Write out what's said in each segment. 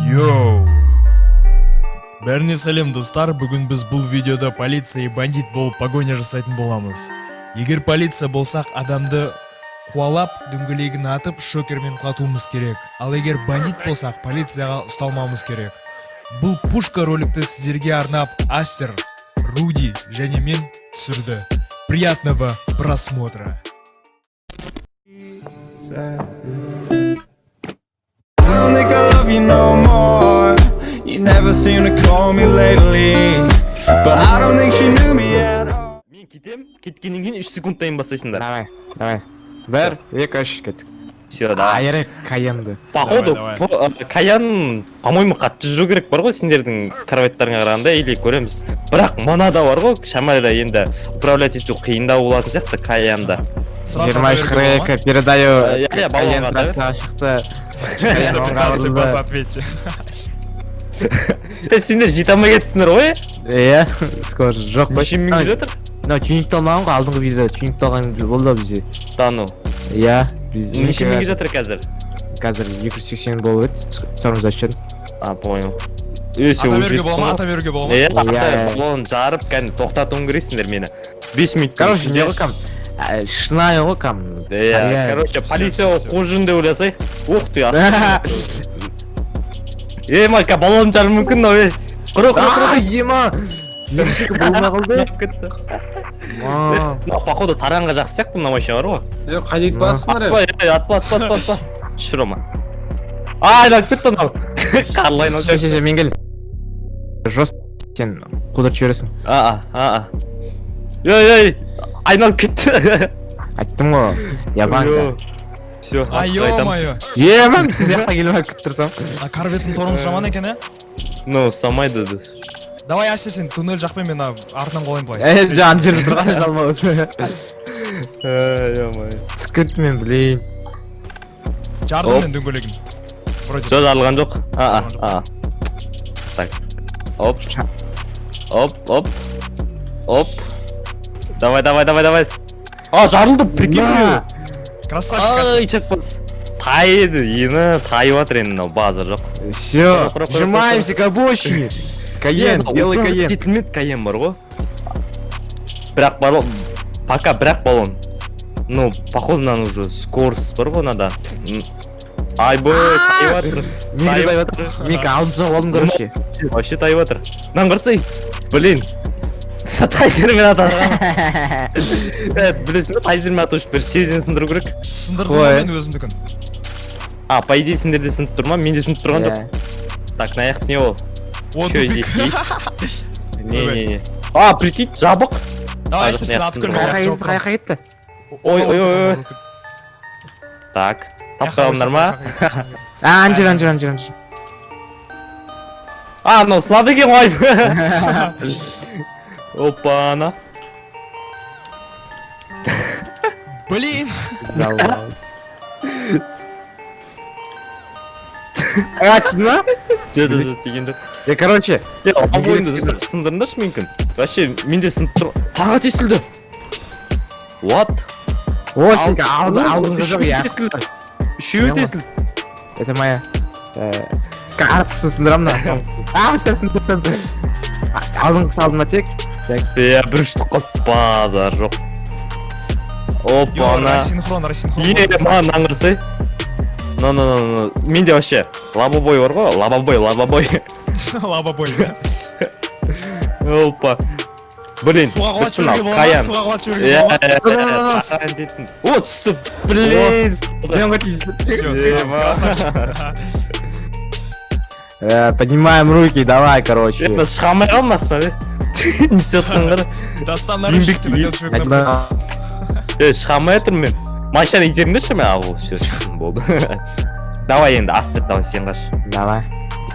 Йоу! Бәріне сәлем, достар! Бүгін біз бұл видеода полиция и бандит болып погоня жасайтын боламыз. Егер полиция болсақ, адамды қуалап, дөңгелегін атып, шокермен құлатуымыз керек. Ал егер бандит болсақ, полицияға ұсталмауымыз керек. Бұл пушка роликті сіздерге арнап Астер, Руди және мен түсірді. Приятного просмотра! I don't think I love you no more. You never seem to call me lately. But I don't think she knew me at all. Мен кетем, кеткеннен кейін 3 секундтан кейін бастайсыңдар. Давай, давай. Бір, екі, үш, кеттік. Все, давай. Айырайық Каенді. Походу, Давай, Каян, по-моему, қатты жүру керек бар ғой сендердің кроваттарыңа қарағанда, или көреміз. Бірақ мынада бар ғой, шамалы енді управлять ету қиындау болатын сияқты Каянда. Сразу 23 ата беруге 42 передаю. Иә, Каен баллонға. трассаға шықты. бола ма? Каен 15 бас оңға. ответьте. Е, сендер жете алмай кетсіңдер ғой. Иә, скоро жоқ қой. Неше мың жатыр? Мынау тюнингті алмаған ғой, алдыңғы видеода тюнингті алған болды ғой бізде. Да ну. Иә, біз Неше мыңға жатыр қазір? Қазір 280 болып еді. Тормоз ашып жібердім. А, понял. Е, сен Ата уже беруге бола ма? жетіпсің ғой. Ата беруге бола ма? Е, Иә, ата иә. баллон жарып, кәдімгі тоқтатуың керексіңдер мені. 5 минут. Короче, не ғой кам? Шынайы ғой кам. Иә, короче, Всё, полиция всё, всё. қуып жүрмін деп ойласай. Ух ты, е, майка, баллон жару мүмкін мынау, е. Құр, құр, құр. А, ема! Емшікі болмай қалды. Жарып кетті. Ма. Мынау, походу, таранға жақсы сияқты мына машина бар ғой. Е, қайда кетіп барасыңдар, Атпа, е? ей, атпа, атпа, атпа, атпа. Түшір ома. А, айналып кетті анау. Қарлы айналып Все, кетті. все, все, мен келдім. Жест сен қудырып жібересің. А, а, а. Ей, ей, айналып кетті. Айттым ғой. Я Ванга. Все, А, ё-моё! Ема, мен сен жаққа келіп алып күтіп тұрсам. А, корветтің тормозы жаман екен, е? Ну, ұстамайды. Давай, Астер, сен туннель жақпен, мен артынан қуалайын былай. Е, жан жерде тұрған жалмауыз. Ё-моё. Түсіп кеттім мен, блин. Жардым Оп. мен дөңгелегін. Вроде. Все, жарылған жоқ. А, Жарылған жоқ. а, а. Так. Оп. Оп, оп. Оп. Давай, давай, давай, давай. А, жарылды, прикинь. На. Красавчик, Астер. Ай, чекпос. Тайды, ені тайып жатыр енді мынау, базар жоқ. Все, Құра, құра, құра, сжимаемся к обочине. Каен, белый Каен. Жетілмеді Каен бар ғой. Бірақ баллон, пока бірақ баллон. Ну, походу, мынаның уже скорость бар ғой мынада. Айбой, тайып жатыр. Мен де тайып жатыр. Мен алып соғып алдым, короче. Вообще тайып жатыр. Мынаны қарасай. Блин. Тайзермен атады. Е, білесің бе, тайзермен ату үшін бір сезін сындыру керек. Сындырдым Ой. ғой мен өзімдікін. А, по идее, сендерде сынып тұр ма? Менде сынып тұрған жоқ. Иә. Так, мына жақта не ол? О, Чё тупик. здесь есть? Не, не, не. А, прикинь, жабық. Давай, А, Астер, сен жоқ, атып көр, мен Қаяққа аяқ кетті, жауып қаяққа кетті? Ой, ой, ой, ой. Так, таппай алдыңдар ма? А, ана жер, ана жер, ана жер, ана жер. А, мынау сынады екен ғой. Опа, ана. Блин! Жалмауыз. А, тиді ма? Жоқ, жоқ, жоқ, тиген жоқ. Е, короче, Е, обойымды, достар, сындырыңдаршы менікін. Вообще, менде сынып тұр. Тағы тесілді. What? О, сенікі алды, алдыңғы жоқ, Үшеуі иә. тесілді. Үшеуі Мен ғой. тесілді. Это моя. Артқысын сындырамын мына соң. А, сен. Алдыңғысы алдыма тек. Е, бір үштік қалды. Базар жоқ. Опа, ана. Рассинхрон, рассинхрон. Е, маған мынаны қарасай. Но, но, но, но. Менде вообще лабобой бар ғой, лабобой, лабобой. Лабобой. Опа. Блин, Суға құлатып бітті жіберуге мынау, бола ма? Каян. Суға құлатып жіберуге Иә, бола ма? иә, Каян дейтін. О, түсті. Блин, мен ғой тиді. Все, Ема. красавчик. Поднимаем руки, давай, короче. Е, мына шыға алмай қалдым астынан, е. Не істеп жатқанын қара. Достан наручники надел человек на Е, шыға алмай жатырмын мен. Машинаны итеріңдерші мен, ал, все, шықтым, болды. Давай енді, Астер, давай сен қаш. Давай.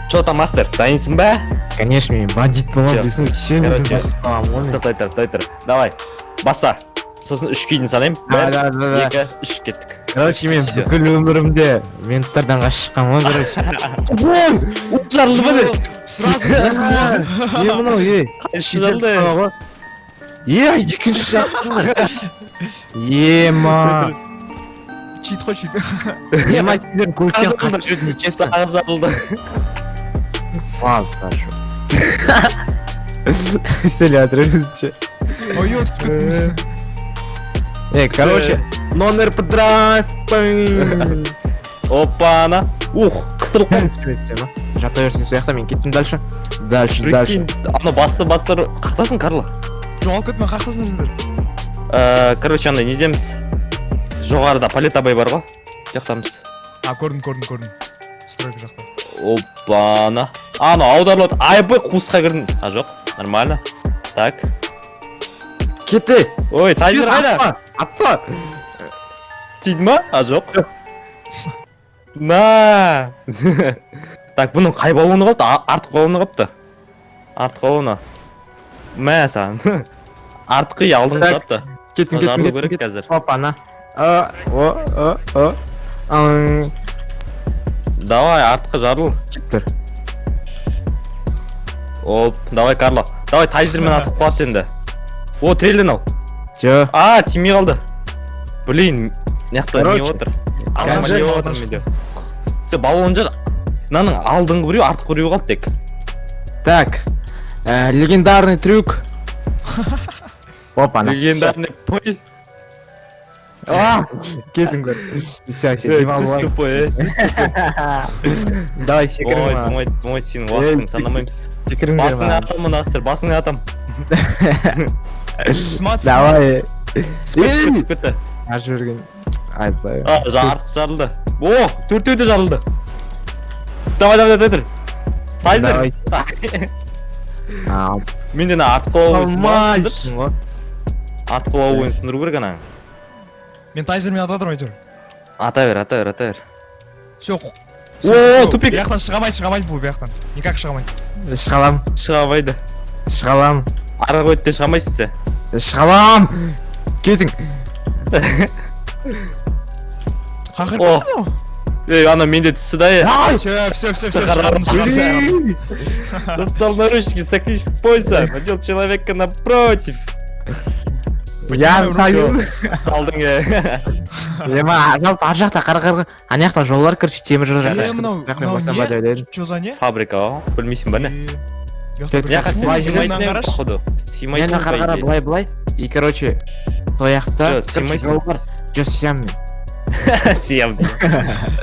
Че там, Астер, дайынсың ба? Конечно, мен бандит боламын, Всё. білсің, сен Короче. өзің бандит боламын ғой мен. Тоқтай тұр, тоқтай тұр. Давай, баса. Сосын үшке дейін санаймын. Да, Бір, да, да, да. екі, үш, кеттік. Короче, мен Всё. бүкіл өмірімде менттардан қашып шыққанмын ғой, короче. От жарылды ба, не? Сразу тиістім ғой. Не мынау, ей? Қайсы жарылды? Ғой. Е, екінші жақ. Ема. Чит қой, чит. Ема, сендер көліктен Тағы қашып жүрдің, честно. Тағы жарылды. Ладно, хорошо. Сөйлеп жатыр өзінше. Ой, түсіп кеттім. Эй, короче, номер по драйв. Опа, ана. Ух, қысырылып қалдым. Жата берсін сол жақта, мен кеттім дальше. Дальше, дальше. Прикинь, ана басы бастыр. Қақтасың, Карло? Жоғалып кеттім, қақтасың сендер? Короче, андай недеміз. Жоғарыда палет абай бар ғой. Жақтамыз. А, көрдім, көрдім, көрдім. Стройка жақта. Опа-на. Ана аударылады. Айбай, қуысқа кірдім. А, жоқ, нормально. Так. Кетті. Ой, тайзер қайда? Атпа, атпа. Тиді ма? А, жоқ. На. Так, бұның қай баллоны қалыпты? Артқы баллоны қалыпты. Артқы баллоны. Мә саған. Артқы и алдыңғы Так. қалыпты. Кеттім, кеттім, Жарылу кеттім, керек кеттім. қазір. Опа, на. А, о, о, о. Аң, Давай, артқы жарыл. Кетті. Оп, давай, Карло. Давай, тайзермен атып құлат енді. О, тірелді мынау. Жо. А, тимей қалды. Блин, мына жақта не Короче, отыр? Алдан Не шықтым, отыр алдан менде? Все, баллон жар. Мынаның алдыңғы біреу, артқы біреу қалды тек. Так. Легендарный трюк. Опа, на. Легендарный пыль. А, кеттім көр. Все, все, Эй, демалып ты алайық. тупой, эй, ты тупой. Давай, Ой, секіріңдер. болмайды, болмайды, сенің уақытың Эй, санамаймыз. Секіріңдер Басыңа маған. атам, мына астыр, басыңа атам. Түсті ма, түсті ма? Давай. Түсіп кетті, түсіп кетті. Ар жүрген. Айбай. А, артқы жарылды. О, төртеуі де жарылды. Давай, давай, давай, давай. Тайзер. Давай. А, Менде ана артқы лобовой сындыршы. алмайсың ғой. Артқы лобовойын сындыру керек ана. Мен тайзермен атып жатырмын әйтеуір. Ата бер, ата бер, ата бер. Все. О, тупик. Бұяқтан шыға алмайды, шыға алмайды бұл бұяқтан. Никак шыға алмайды. Шыға алам, Шыға алмайды. шыға алам, Арғы өттен шыға алмайсың сен. шыға алам. Кетің. Қақырып О. кетті мынау. Ей, ана менде түсті да, е. Все, все, все, все, шығардым, шығардым, шығардым. Достал наручники с тактического пояса, надел человека напротив. Я Поднимаю таю. Салдың, е. Ема, жалпы ар жақта қара қара ана жақта жол бар, короче, темір жол жақта. Е, мынау, Бірақ мен мынау барсам ба деп не? ойладым. Чё за не? Фабрика, о, білмейсің ба не? Е, бұяқта бір Мына жаққа сен фу, сыймайтын мынаны едің, қарашы. походу. Сыймайтын Мен қара по қара идее. былай былай. И короче, сол жақта Жо, короче, сыймайсың. жол бар. Жо, сиям мен. Сиям.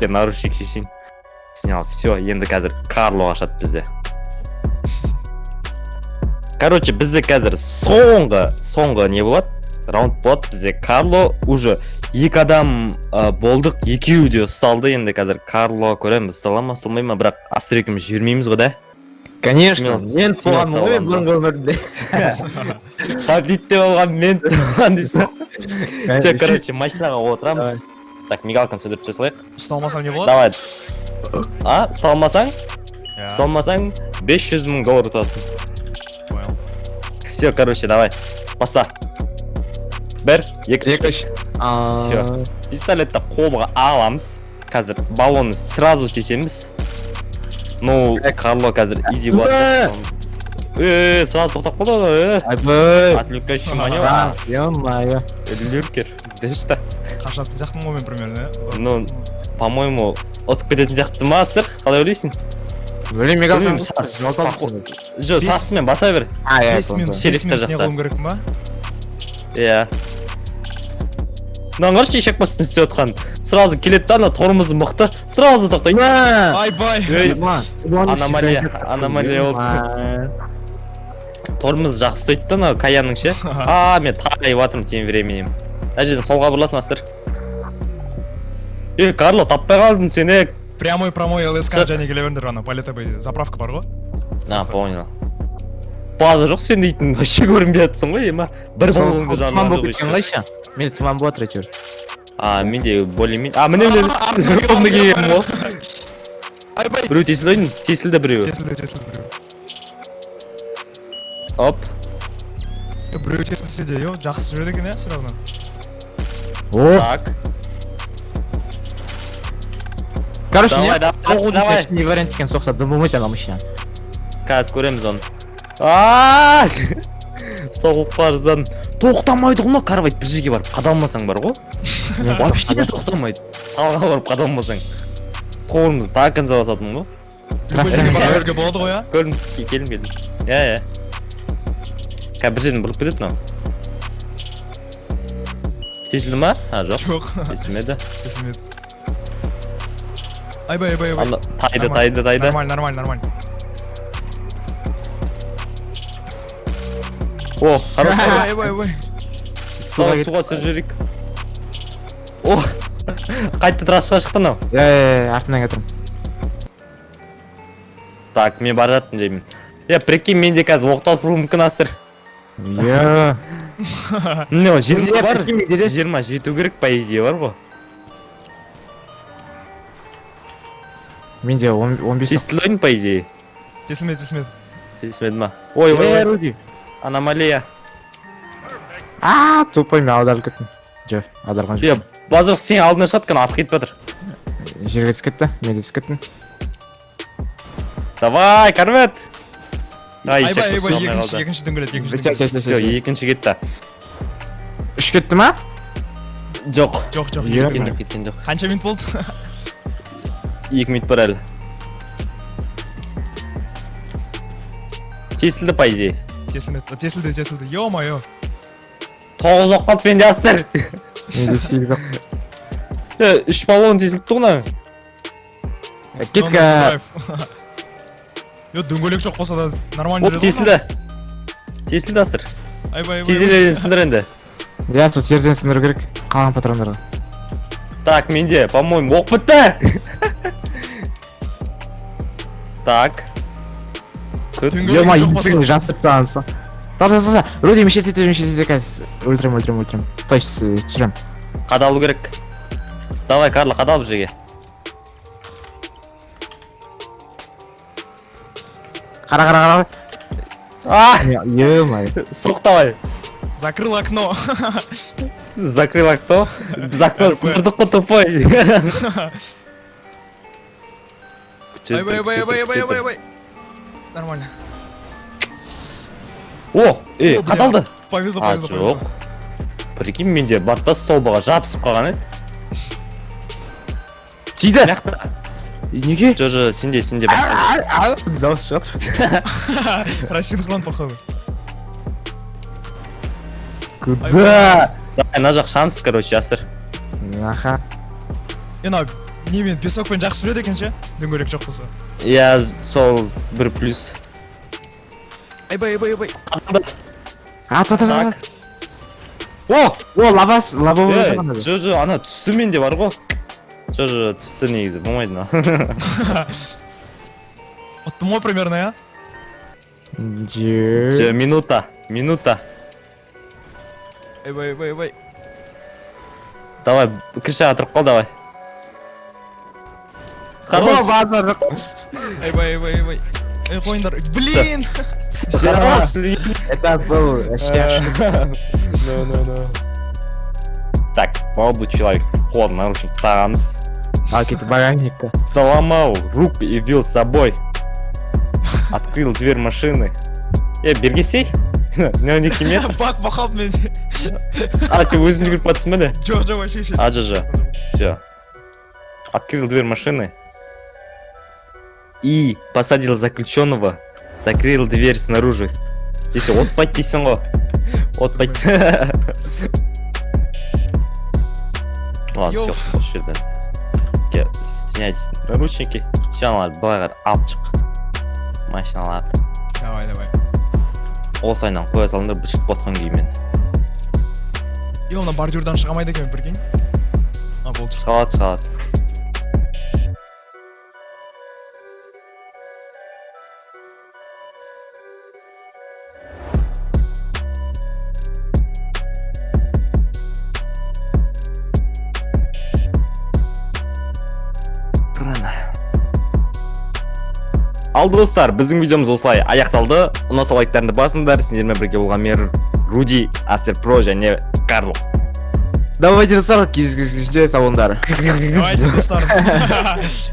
Мен наручник шешейін. Снял. Все, енді қазір Карло ашады бізде. Короче, бізде қазір соңғы не болады? Раунд болады бізде. Карло уже екі адам болдық, екеуі де ұсталды. Енді қазір Карло көреміз, ұстала ма, ұсталмай ма, бірақ Астыр екеуміз жібермейміз ғой да? Конечно, Смело- мен смело туғанмын ғой мен саламын. бұрынғы өмірімде. Бандит деп алған, мен туған дейсің. Все, короче, машинаға отырамыз. Так, мигалканы сөндіріп тастай салайық. Ұсталмасам не болады? Давай. А, ұсталмасаң? Иә, Ұсталмасаң 500 мың доллар ұтасың. понял. Все, короче, давай. Баста. Бір, екі, Екі, үш. үш. А, Всё. Пистолетті қолға аламыз. Қазір баллонды сразу тесеміз. Ну, Карло қазір изи болады. Э, сразу тоқтап қалды ғой, э. Айбай. Отвлекающий маневр. А, Ё-моё. Люркер. Дышта. Қашатын сияқтымын ғой мен примерно, иә? Ну, по-моему, ұтып кететін сияқты ма, сыр? Қалай ойлайсың? Білмеймін, мигалканы Білмеймін, жолталып Жоқ, Бес- тасымен баса бер. А, иә, 5 минут, понял. 5 Шерифтер минут не жақта. қылуым керек па? Иә. Мынаны қарашы, ешек басын істеп отқан. Сразу келеді да, ана тормозы мықты, сразу тоқтайды. Айбай. Ей, Ема, Аномалия, аномалия болды. Тормоз жақсы ұстайды да анау Каянның ше. А, мен тайып жатырмын тем временем. Мына жерден солға бұрыласың, Астыр. Е, Карло, таппай қалдым сені. Прямой, прямой ЛСК Шық. және келе беріңдер, ана Палета Бэй заправка бар ғой. А, понял. База жоқ сен дейтін, вообще көрінбей жатсың ғой, ема. Бір баллонды Тұман жарылған болып жоқ кеткен еще. қайша? Менде тұман болып жатыр әйтеуір. А, менде более-менее. А, міне, міне, ровно келгенмін ғой. Айбай. Біреу тесілді ғой, тесілді біреуі. Тесілді, тесілді біреу. Оп. Біреу тесілсе де, йо, жақсы жүреді екен, иә, все равно. О, Так. короче, Давай, не давай, соғудың давай. не вариант екен, соқса дым болмайды ана машина. Қазір көреміз оны. А! Соғып барсаң тоқтамайды ғой мына карвайт, бір жерге барып қадалмасаң бар ғой. Вообще тоқтамайды. Талға барып қадалмасаң. Тормоз до конца басатын ғой. Любой жерге бара беруге болады ғой, а? Көрдім, келдім, келдім. Иә, иә. Қазір бір жерден бұрылып кетеді мынау. Тесілді ма? А, жоқ. Жоқ. Тесілмеді. Тесілмеді. Айбай, айбай, айбай. Анда тайды, тайды, тайды. Нормально, нормально, нормально. О, хорош. Айбай, айбай, айбай. Суға, суға түсіріп жіберейік. О, қайтты трассаға шықты мынау. Иә, иә, артынан кетірмін. Так, мен бара жаттым деймін. Е, прикинь, менде қазір оқ таусылуы мүмкін, Астер. Иә. Міне, 20 Е, бар. прикинь, менде де. 20 жету керек, по идее, бар ғой. Менде 15. Тестілі ойын, по идее. Тесілмеді, тесілмеді. Тестілмеді ма? Ой, ой, Е, ой, Руди. аномалия. А, тупой, мен аударылып кеттім. Жоқ, аударған Е, жоқ. базар сен алдына шығады, кәдімгі артқа кетіп жатыр. Жерге түсіп кетті, мен де түсіп кеттім. Давай, Корвет. Ай, Айбай, шек, айбай, ұсталмай екінші, қалды. екінші дөңгелет, екінші Все, дөңгелет. все, все, Все, все. екінші кетті. Үш кетті ма? Жоқ. Жоқ, жоқ, Е. екі Кеткен минут. жоқ, кеткен жоқ. Қанша минут болды? 2 минут бар әлі. Тесілді, по идее. Тесілмеді. Тесілді, тесілді. Ё-моё. 9 оқ қалды менде, Астер. Менде 8 оқ. Е, 3 баллон тесіліп тұр ғой. Кеттік. Е, дөңгелек жоқ болса да нормально Оп, жүреді ғой. тесілді. Тесілді, Астер. Айбай, айбай. Тезелерден сындыр енді. Иә, сол терезені сындыру керек. Қалған патрондарға. Так, менде, по-моему, оқ бітті. Так. Күт. Дөңгелек Ё-моё, жоқ болса есігін жасырып тастағансың. Та, та, та, та. Руди, мешет ете, мешет ете, қазір өлтірем, өлтірем, өлтірем. То есть, түсірем. Қадалу керек. Давай, Карло, қадал бұл жерге. Қара, қара, қара. А, Ё-моё. соқ давай. Закрыл окно. Закрыл окно. Біз окно РП. сындырдық қой, тупой. Күте Айбай, тұр, айбай, күте айбай, тұр, айбай, күте айбай, тұр. айбай. Нормально. О, е, О, бля. қадалды. Повезло, А, повезло, жоқ. повезло. Прикинь, менде бар да столбаға жабысып қалған еді. Тиді. Мына жақта. Неге? Жо, жо, сенде, сенде басқа. Дауыс шығады. Рассинхрон, походу. Куда? Давай, мына жақ шанс, короче, Ясыр. Аха. Е, мынау немен, песокпен жақсы жүреді екен ше? Дөңгелек жоқ болса. Иә, сол бір плюс. Айбай, айбай, айбай. Ат, ат, ат, ат. Так. О, О, лавас, лава е, болып жо, жо, ана түсі менде бар ғой. Жо, жо, түсі негізі болмайды мынау. Ұттым ғой примерно, иә? Жо, Жо. минута, минута. Айбай, айбай, айбай. Давай, крышаға тұрып қал, давай. Хорош. О, базар. Айбай, айбай, айбай. Эй, қойыңдар. Блин! Хорош. Это был вообще. No, no, no. Так, молодой человек, қол наручник тағамыз. А, кетіп багажникка. Сломал руку и вел с собой. Открыл дверь машины. Е, бергесей? Мынау не метр? Бак бақалды менде. А, сен өзің жүгіріп батсың ба не? Жоқ, жоқ, вообще ше. А, жо, жо. Все. Открыл дверь машины. И посадил заключенного. Закрыл дверь снаружи. Если отпать дейсің ғой. Отпать. Ладно, Йоу. все, осы жерден. Снять наручники. Все, аналарды былай қарай алып шық. Машиналарды. Давай, давай. Осы айнаны қоя салыңдар, быт шыт ботқан күймен. Е, мына бордюрдан шыға алмайды екен, прикинь. А, болды. Шыға алады, шыға алады. Ал достар, біздің видеомыз осылай аяқталды. Ұнаса лайктарыңды басыңдар. Сендермен бірге болған мен Руди, Асер Про және Карло. Давайте, достар, кездескенше, сау болыңдар. Давайте, достар.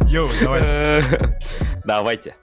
Йоу, давайте. Давайте.